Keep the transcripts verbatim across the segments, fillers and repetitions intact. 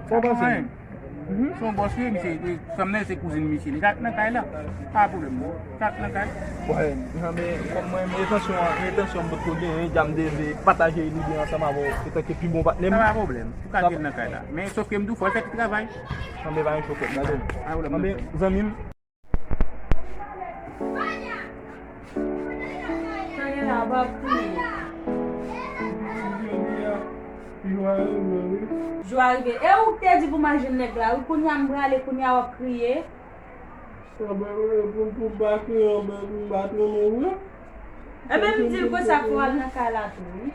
Ou panse? Anyen. Mhm. Se yon bòs, wi, misye, e, fanm nan, se kouzin misye. Li ka nan kay la. Pa pwoblèm, non. Li ka nan kay. Wè, nan, men, kòm mwen, men entansyon, entansyon m potko genyen, jan m te vle pataje lide ansanm avè w, antanke pi bon patnè m. Sa pa pwoblèm. Ou ka gen nan kay la. Men, sòf ke m di w, fò l fè ti travay. Nan, men pa yon chofè, gade. Pa pwoblèm, non. Nan, men, zanmi m. Sa gen la, w ap kriye. Jodi a, jou a rive, wi. Jou a rive. E ou k te di pou manje nèg la, wi, kounye a m prale, kounye a w ap kriye. Anben, wi, pou, pou m pa kriye, anben, pou m pa trennen, wi. Enben, m di l konsa pou w al nan kay la tou, wi.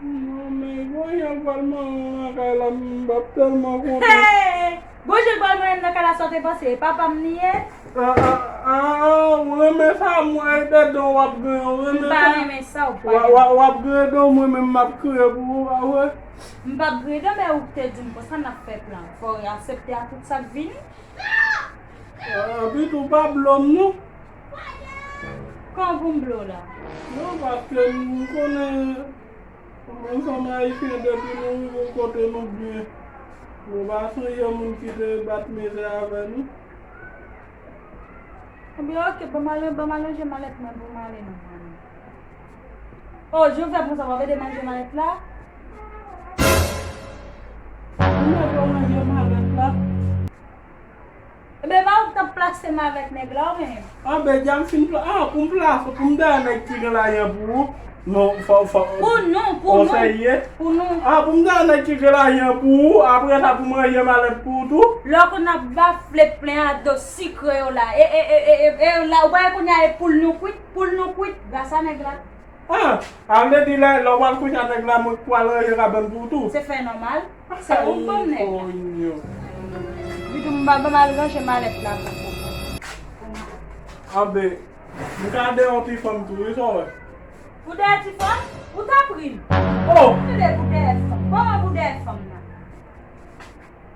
Non, men, bon, jan l pral manyen nan kay la, m p ap tèlman kontan. Hey! Bon, jan l pral manyen nan kay la, sa w te panse? E papa m li ye? Ah, ah, ah, ou renmen sa, m wè e dedan w ap griyen, ou renmen sa? M pa renmen sa, ou pa renmen. W ap griyen dedan, mwen menm m ap kriye pou ou, a wè? M p ap griyen dedan, men ou te di m konsa n ap fè plan. Fò w aksepte a tout sa k vini. Ah, Pitou, pa blo m, non. Kòman pou m blo w la? Non, paske m konnen, nou fanm ayisyen, depi nou rive kote nou byen. Nou pa sonje moun ki te bat mizè avè nou. Ebyen, oke, ban m al, ban m al ranje malèt mwen pou m ale non, mwen. Oh, jan w fè konsa, w ap ede m ranje malèt la? Ou mèt ranje malèt la. Ebyen, pa ou k t ap plase m avèk nèg la, ou menm? Anben, dja m fin pla-, ah, pou m plase, pou m dèyè nèg ki gen lajan pou ou. Non, fò, fò. Pou nou, pou nou. Ou serye? Pou nou. Ah, pou m dèyè nèg ki gen lajan pou ou, apre sa pou m ranje malèt pou ou tou? Lè w konn ap bafle plen a do sikre yo la, e, e, e, e, e, la, ou pa wè kounye a e poul nou kwit, poul nou kwit, gras a nèg la. Ah, a vle di lè, lè w pral kouche a nèg la, mwen k pral ranje kabann pou ou tou. Se fè nòmal. Se ou k ban m nèg la. Ay, konyo. Pitou, m ba, ban m al ranje malèt la pou ou. Anben, m ka dèyè yon ti fanm tou, wi, sa w wè. Ou dèyè ti fanm? Ou t ap ri m. Oh! Tande pou dèyè fanm. Kòman pou dèyè fanm nan?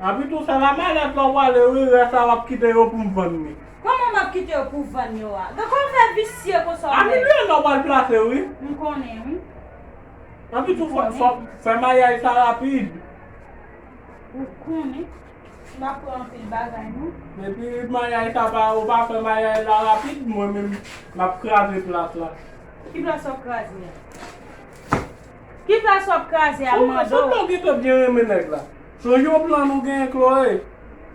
Epi tou, sa la malèt la w prale, wi, rès la w ap kite yo pou m vann li. Kòman m ap kite yo pou w vann yo a? Gen kòman w fè visye konsa w fè? A milyon nan w pral plase, wi. M konnen, wi. Epi tou, fò, fò, fè maryaj sa rapid. Ou konnen, m ap pran anpil bagay, non. Depi maryaj sa pa, ou pa fè maryaj la rapid, mwen menm, m ap kraze plas la. Ki plas w ap kraze a? Ki plas w ap kraze a, m mande w? Ou gentan byen renmen nèg la. Sonje yon plan nou genyen, Chloé.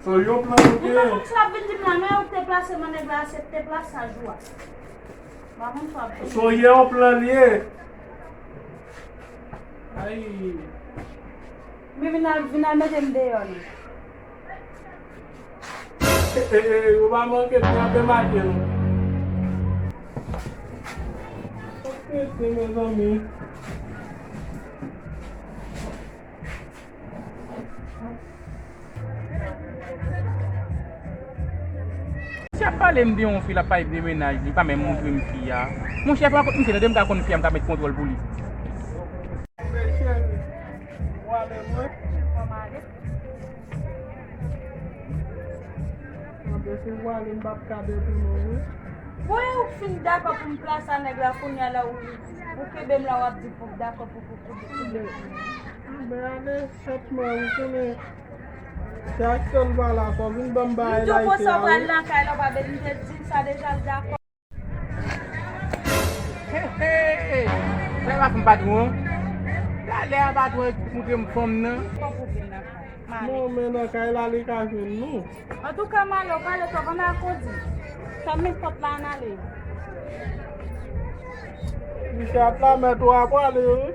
Sonje yon plan nou genyen. Ou pa konn sa w ap vin di m la, men ou te plase m nan nèg la, aksepte plas sa jou a. M pa konn sa w ap vin di m. Sonje yon plan li ye. Ay. Men vin al, vin al mete m deyò, non. E, e, e, ou pa manke byen ap demache nou. Ok, se mezanmi. Si ap pale m de yon fi, l ap pale m de mennaj li, pa menm montre m fi a. Monchè, fò a kot misye tande m ka konn fi a, m ka met kontwòl pou li. Cheri, ou ale lwen? Kòman ale? Anben, se vwale m p ap ka detounen w, wi. Bon, e ou k fin dakò pou m plase a nèg la, kounye a la, ou, ou kenbe m la, w ap di pou dakò pou, pou, pou, pou detounen. Anben, ale, sètman, ou konnen, se ak sèl vwale a, fò w vin ban m bagay la, isi a, wi. M di w konsa w pral nan kay la, w pa vle m te di l sa deja, l dakò. Hey, hey, hey. Sa pa fanm patwon an? Talè a patwon an ki montre m fanm nan. Non, men nan kay la, li ka jwenn nou. Antouka, m ale, ou pale twòp, ann al kondi. Fèmen pòt la, ann ale. Misye ap la, mèt ou ap ale, wi.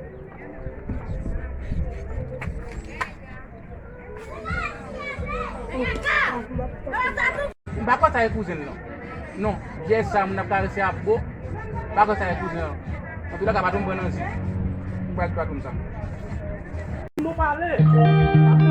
M pa kwè sa e kouzen l, non. Non, vyèj sa moun ap karese a bo. M pa kwè sa e kouzen an. Antoulèka, patwon m pran nan zi. M pral di patwon m sa. Nou pale.